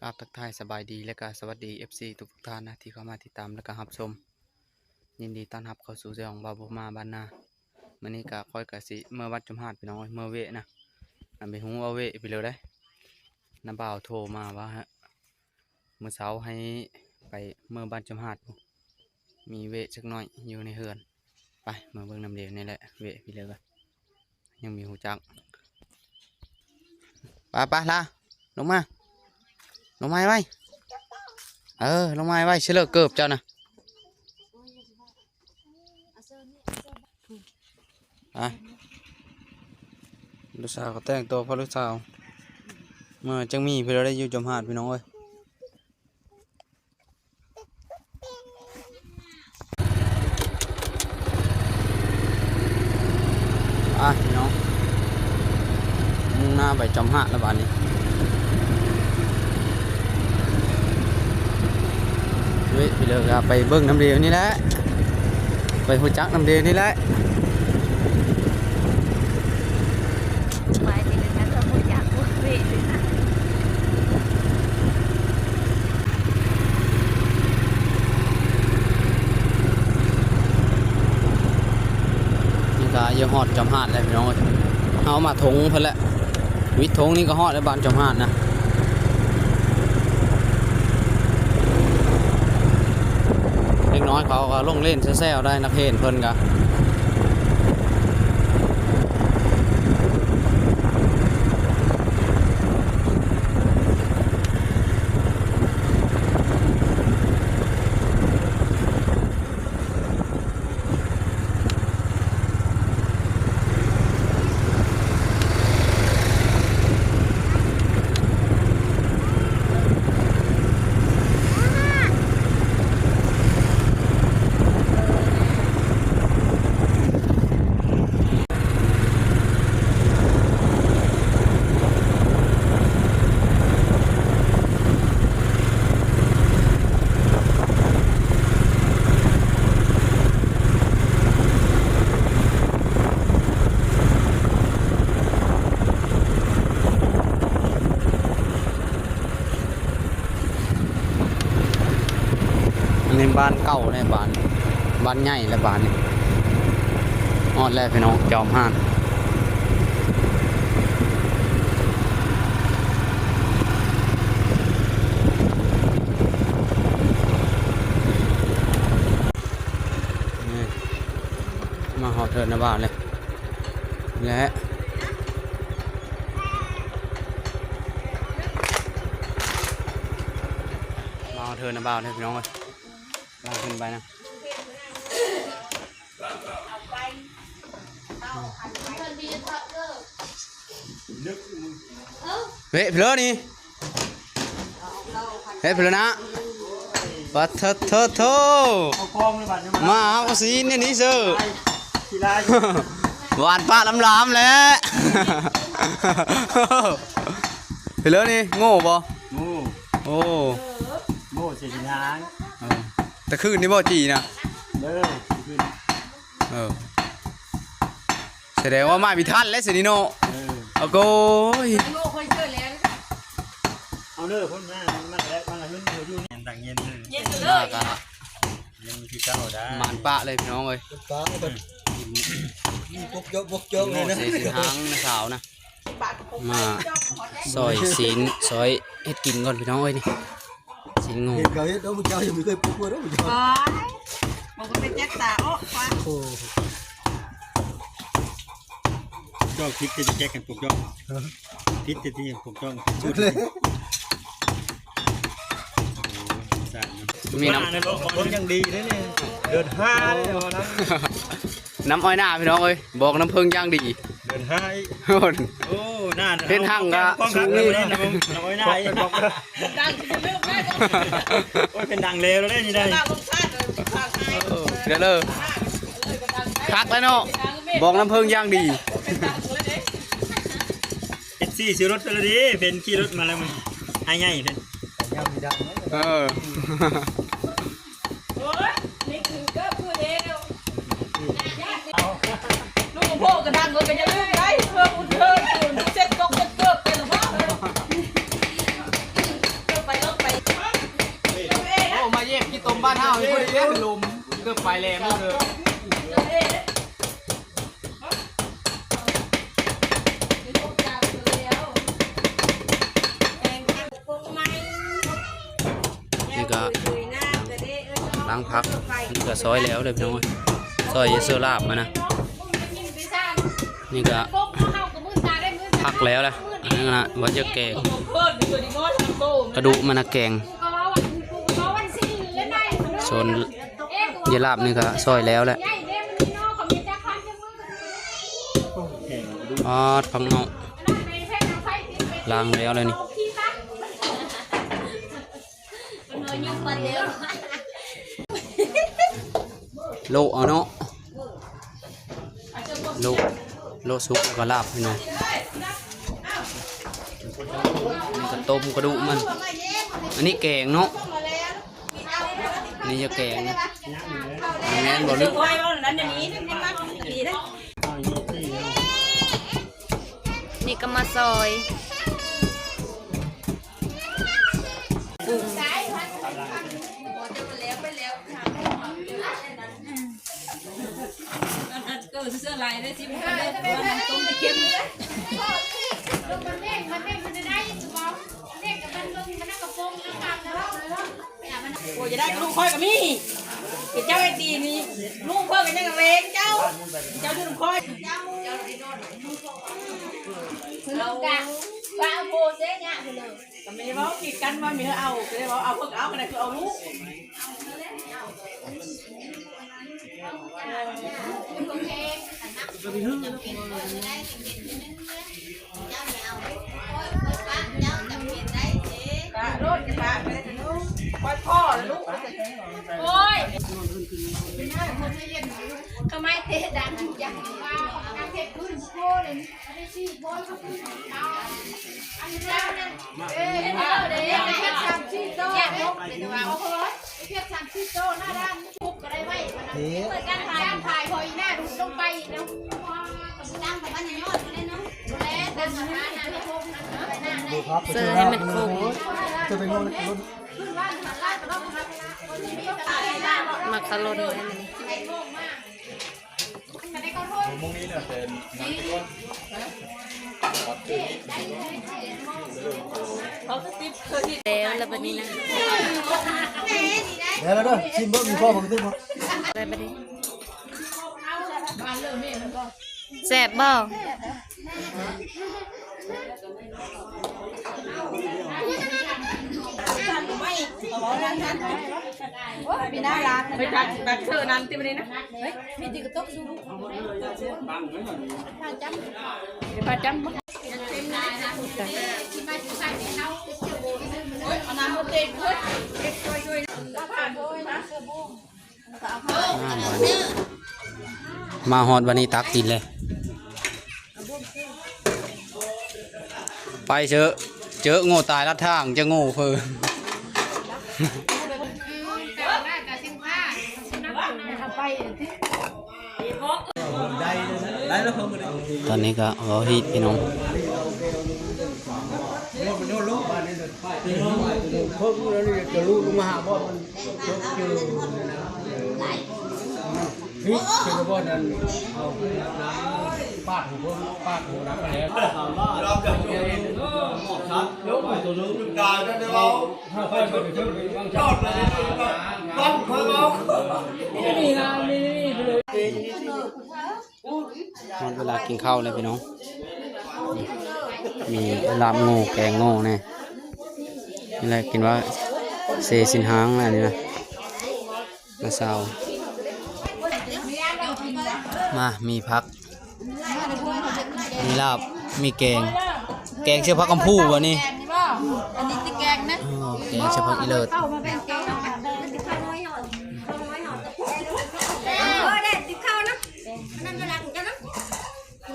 ກາບທັກທາຍສະບາຍດີ ແລະກະສະຫວັດດີ ເອັຟຊີ ທຸກໆທ່ານນະ ທີ່ເຂົ້າມາຕິດຕາມ ແລະກະຮັບຊົມ. ຍິນດີຕ້ອນຮັບເຂົ້າສູ່ຊ່ອງບ່າວບຸມາບ້ານນາ. ມື້ນີ້ກະຂ້ອຍກະຊິເມືອວັດຈອມຫາດ ພີ່ນ້ອງເອີຍ, ເມືອເວະນະ. ອັນໄປຮູ້ວ່າເວະໄປເລີຍໄດ໋. ນ້າບ່າວໂທມາວ່າ ມື້ເຊົ້າໃຫ້ໄປເມືອບ້ານຈອມຫາດ ມີເວະຈັກໜ້ອຍຢູ່ໃນເຮືອນ. ໄປ ມາເບິ່ງນຳເດວນີ້ແຫຼະ ເວະໄປເລີຍກະ ຍັງມີຮູ້ຈັກ. ໄປໆ ລາ ລົງມາ ລົງມາໄວໆ ເອີ ລົງມາໄວໆ ຊິເລີກເກີບເຈົ້ານະ. ໄປ ລູກສາວກໍແຕ່ງຕົວເພື່ອລູກສາວ. ເມື່ອຈັກມີເພິ່ນໄດ້ຢູ່ຈອມຫາດ ພີ່ນ້ອງເອີຍ. ອ່ະ ພີ່ນ້ອງ ມຸ່ງໜ້າໄປຈອມຫາດແລ້ວບາດນີ້. ເວະໄປເລີຍ ກະໄປເບິ່ງນຳເດວນີ້ແຫຼະ ໄປຮູ້ຈັກນຳເດວນີ້ແຫຼະ. ໄປທີ່ນັ້ນ ຖ້າບໍ່ຢາກເວະ ນີ້ກະຢູ່ຮອດຈອມຫາດແລ້ວ ພີ່ນ້ອງເອີຍ. ເຮົາມາທົ່ງເພິ່ນແຫຼະ ວິດທົ່ງນີ້ກະຮອດແລ້ວ ບ້ານຈອມຫາດນະ. ເດັກນ້ອຍເຂົາກະລົງຫຼິ້ນແຊວໆ ໄດ໋ ນັກຮຽນເພິ່ນກະ. ອັນນີ້ບ້ານເກົ່າແລ້ວ ບ້ານ ບ້ານໃຫຍ່ແລ້ວ ບ້ານນີ້. ຮອດແລ້ວພີ່ນ້ອງ ຈອມຫາດ. ນີ້ ມາຮອດເຮືອນນ້າບ່າວແລ້ວ ແລະ ມາຮອດເຮືອນນ້າບ່າວແລ້ວ ພີ່ນ້ອງເອີຍ. ກຳລັງຂຶ້ນໄປນະ. ເວະເພີ້ນີ້ ເວະເພີ້ນະ. ປະເທີໂທ ມາເອົາຊີ້ນນີ້ເຊີ ຫວານປະລຳໆແຫຼະ. ເພີ້ນີ້ໂງ່ບໍ່? ໂອ້ ໂອ້ ໂງ່ເສຍຊິນທາງ. ເອີ ແຕ່ຄືນນີ້ບໍ່ຈີ່ນະ? ເອີ ຄືນ ເອີ ສະແດງວ່າມາບໍ່ທັນແລ້ວຊິນີ້ເນາະ. ເອີ ໂອ້ໂກຍ ເອົາເດີ ຄົນມາ ມັນແຫຼະ ມັນລະຫຶນຢູ່ ຢູ່ນີ້ ເຢັນຕັງເຢັນເດີ ເຢັນເລີຍ ເຢັນຄືເກົ່າດາ ໝານປະເລີຍພີ່ນ້ອງເອີຍ. ປະ ອືມ ປົກເຈາະປົກເຈາະເລີຍນະ ເສຍຊິນທາງນະສາວນະ. ມາຊອຍຊີ້ນ ຊອຍເຮັດກິນກ່ອນພີ່ນ້ອງເອີຍນີ້. ຊີ້ນງົວ ເຫັນເຂົາເຮັດເນາະ ຜູ້ເຈົ້າຍັງບໍ່ເຄີຍປຸກເລີຍເນາະ ຜູ້ເຈົ້າ. ໂອ້ຍ ບໍ່ເຄີຍແຈກຕາ ໂອ້ ໂອ້ ເຈົ້າຜິດທີ່ແຈກກັນປຸກເຈົ້າ. ຮະ ຜິດທີ່ປຸກເຈົ້າ ສຸດເລີຍ. ໂອ້ຍ ມີນ້ຳ ຄົນຍັງດີເດ້ນີ້ ເດີນຫ້າເດ້ນະ. ນ້ຳອ້ອຍໜ້າພີ່ນ້ອງເອີຍ ບອກນ້ຳເພິ່ງຢ່າງດີ ເດີນຫ້າ. ໂອ້ ໂອ້ ໜ້າ ເຮັດຮັ່ງກະສູງນີ້ ນ້ຳອ້ອຍໜ້າ ດັງຊິເລີກໄດ້. ໂອ້ຍ ເປັນດັງແລ້ວເດ້ນີ້ໄດ້ ເດີເລີ ຄັກແລ້ວເນາະ ບອກນ້ຳເພິ່ງຢ່າງດີ. ຂີ່ ຂີ່ລົດໄປແລ້ວເດ້ ເພິ່ນຂີ່ລົດມາແລ້ວ ອ້າຍໃຫຍ່ເພິ່ນ. ເອີ ໂອ້ຍ ນີ້ຄືເກີບຄືແລ້ວ ລູກໂພກະດັງເລີຍ ກະຢ່າລືມໄດ້ ເພື່ອບຸນເທີນ ເຊັດຈົກເຊັດເກີບໄປລະເນາະ ເກີບໄປລົດໄປ. ໂອ້ ມາເຢັບຂີ້ຕົມບ້ານເຮົານີ້ ພໍດີເດ້ ລົມເກີບໄປແລ້ວເດີ. ນີ້ກະລ້າງຜັກ ນີ້ກະຊອຍແລ້ວເດ້ພີ່ນ້ອງເອີຍ ຊອຍເຮັດເສື້ອລາບມັນນະ. ນີ້ກະຜັກແລ້ວລະ ອັນນັ້ນນະ ວ່າຈະແກງ ກະດູກມັນນະແກງ ສ່ວນເຢຍລາບນີ້ກະຊອຍແລ້ວແຫຼະ. ອາດ ຜັກເນາະ ລ້າງແລ້ວແຫຼະນີ້ ໂລະເອົາເນາະ ໂລະ ໂລະສຸກແລ້ວກະລາບພີ່ນ້ອງ. ນີ້ກະຕົ້ມກະດູກມັນ ອັນນີ້ແກງເນາະ. ນີ້ຈະແກງນະ ແມ່ນບໍ່ລຶກ ນີ້ກະມາຊອຍປຸງ. ເກີເສື້ອລາຍໄດ້ຊິບໍ່ໄດ້ ເພາະວ່ານ້ຳຕົ້ມຈະເຄັມ. ໂອ້ຍ ຈະໄດ້ລູກຂ້ອຍກະມີ ເປັນເຈົ້າເຮັດດີນີ້ ລູກຂ້ອຍກະຍັງເວງເຈົ້າ ເຈົ້າຢູ່ນຳຂ້ອຍ ເຈົ້າ ລູກກະວ່າໂພເຊຍະເລີຍ ກະມີເວົ້າຜິດກັນວ່າມີເອົາ ກະໄດ້ເວົ້າເອົາ ເພິ່ນກະເອົາ ກະໄດ້ຄືເອົາລູກ. ໂອ້ຍ ທຳໄມເຕະດັງ ຢາກວ່າເຮັດຂຶ້ນໂພດ. ເສີໃຫ້ມັນຄົບ ມັກສະຫຼົນ. ແລ້ວລະບາດນີ້ນະ ແລ້ວລະເດີ ຊິມເບິ່ງ ມີພໍບໍ່ ໄດ້ບາດນີ້ ແຊບບໍ່? ໄປຕັກ ຕັກເຊີນັ້ນຕິ ບາດນີ້ນະ ເຮີຍ ມີຕິກະຕົກສູງ ພາຈຳ ພາຈຳ. ມາຮອດວັນນີ້ຕັກກິນເລີຍ ໄປເຊີ ເຈີໂງ່ຕາຍລັດທາງ ເຈີໂງ່ເພີ ຕອນນີ້ກະເວົ້າຮີດພີ່ນ້ອງ ຮອດເວລາກິນເຂົ້າແລ້ວພີ່ນ້ອງ ມີລາບໂງ່ ແກງໂງ່ແນ່ ນີ້ແຫຼະ ກິນວ່າເຊຊິນຮາງແຫຼະນີ້ນະ ມາຊາວ ມາ ມີຜັກ ມີລາບ ມີແກງ ແກງໃສ່ຜັກກຳພູບໍ່ນີ້ ອັນນີ້ຕິແກງນະ ອໍ ແກງໃສ່ຜັກອີເລີດ ແດດຕິເຂົ້ານະ ອັນນັ້ນເວລາຂອງເຈົ້ານະ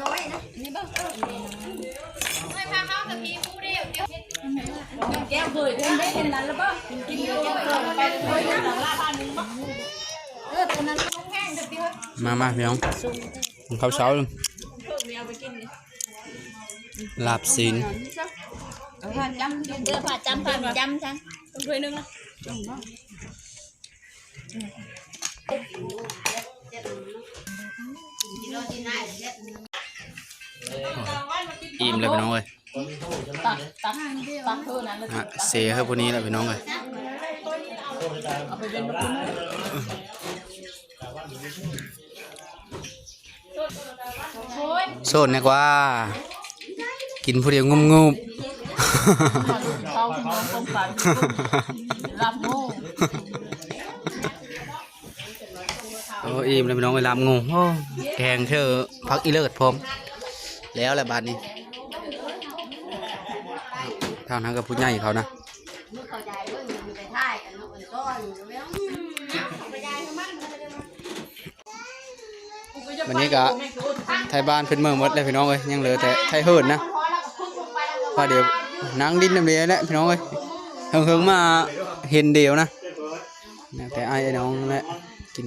ນ້ອຍນະ ນີ້ບໍ່ ເອີ ເອີ ພາເຮົາ ມາ ມາ ພີ່ນ້ອງ ກິນເຂົ້າເຊົ້າ ລາບຊີ້ນ ເອີ ຜ້າຈ້ຳ ຜ້າຈ້ຳ ຈ້ຳ ຈ້ຳ ຖ້ວຍໜຶ່ງ ອີ່ມແລ້ວ ພີ່ນ້ອງເອີຍ. ຕັກ ຕັກ ຕັກເທື່ອນັ້ນ ອ່ະ ເຊໃຫ້ຜູ້ນີ້ແຫຼະ ພີ່ນ້ອງເອີຍ. ເອົາໄປເປັນ ໂອ້ຍ ໂສດແນ່ກວ່າ ກິນຜູ້ດຽວງຸບໆ ເຂົ້າ ພີ່ນ້ອງ ຕົ້ມໄກ່ ລາບໝູ. ໂອ້ ອີ່ມແລ້ວ ພີ່ນ້ອງເອີຍ ລາບງູ ໂອ້ ແກງເທື່ອ ຜັກອີເລີດພ້ອມ ແລ້ວແຫຼະບາດນີ້. ທາງນັ້ນກໍຜູ້ໃຫຍ່ເຂົານະ ບາດນີ້ກໍໄທບ້ານເພິ່ນເມືອໝົດແລ້ວ ພີ່ນ້ອງເອີຍ, ຍັງເຫຼືອແຕ່ໄທເຫີນນະ. ວ່າດຽວນັ່ງດິນນຳເດແຫຼະ ພີ່ນ້ອງເອີຍ, ເຫິງໆມາເຫັນດຽວນະ. ແລ້ວແຕ່ອ້າຍນ້ອງແຫຼະກິນ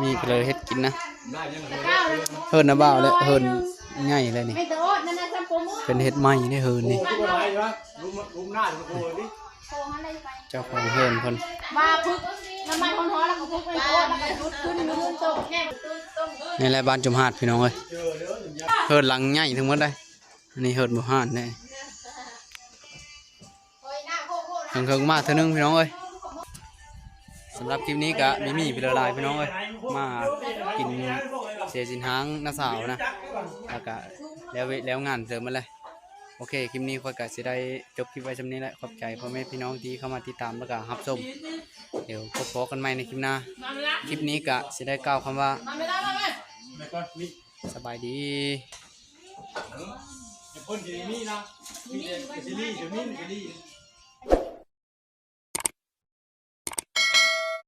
ມີເລີເຮັດກິນນະ. ເຫີນນະບ່າວແຫຼະ ເຫີນໃຫຍ່ແຫຼະນີ້, ເພິ່ນເຮັດໃໝ່ໃນເຫີນນີ້. ເຈົ້າຂອງເຫີນເພິ່ນ ວ່າພຶກນ້ຳມັນຮ້ອນໆ ແລ້ວກໍພຸກໄປໂພດ ແລ້ວກໍຈຸດຂຶ້ນ ມື້ອື່ນໂຕ. ນີ້ແຫຼະບ້ານຈຸມຫາດ ພີ່ນ້ອງເອີຍ, ເຫີນຫຼັງໃຫຍ່ທັງໝົດເດ້. ອັນນີ້ເຫີນບໍ່ຫານເດ້. ເຄິ່ງໆມາເທື່ອໜຶ່ງ ພີ່ນ້ອງເອີຍ. ສຳລັບຄລິບນີ້ກະມີມີເວລາຫຼາຍ ພີ່ນ້ອງເອີຍ, ມາກິນເສຍສິນຫ້າງນ້າສາວນະ, ແລ້ວກະແລ້ວເວະແລ້ວງານເຕີມໝົດແຫຼະ. ໂອເຄ ຄລິບນີ້ຂ້ອຍກະຊິໄດ້ຈົບຄລິບໄວ້ສ່ຳນີ້ແຫຼະ. ຂອບໃຈພໍ່ແມ່ພີ່ນ້ອງທີ່ເຂົ້າມາຕິດຕາມ ແລ້ວກະຮັບຊົມ. ດຽວພົບພໍ້ກັນໃໝ່ໃນຄລິບໜ້າ. ຄລິບນີ້ກະຊິໄດ້ກ່າວຄຳວ່າ ສະບາຍດີ. ເອີ ເພິ່ນຊິມີນະ ມີແຕ່ຊິລີ ຊິມີ ຊິລີ.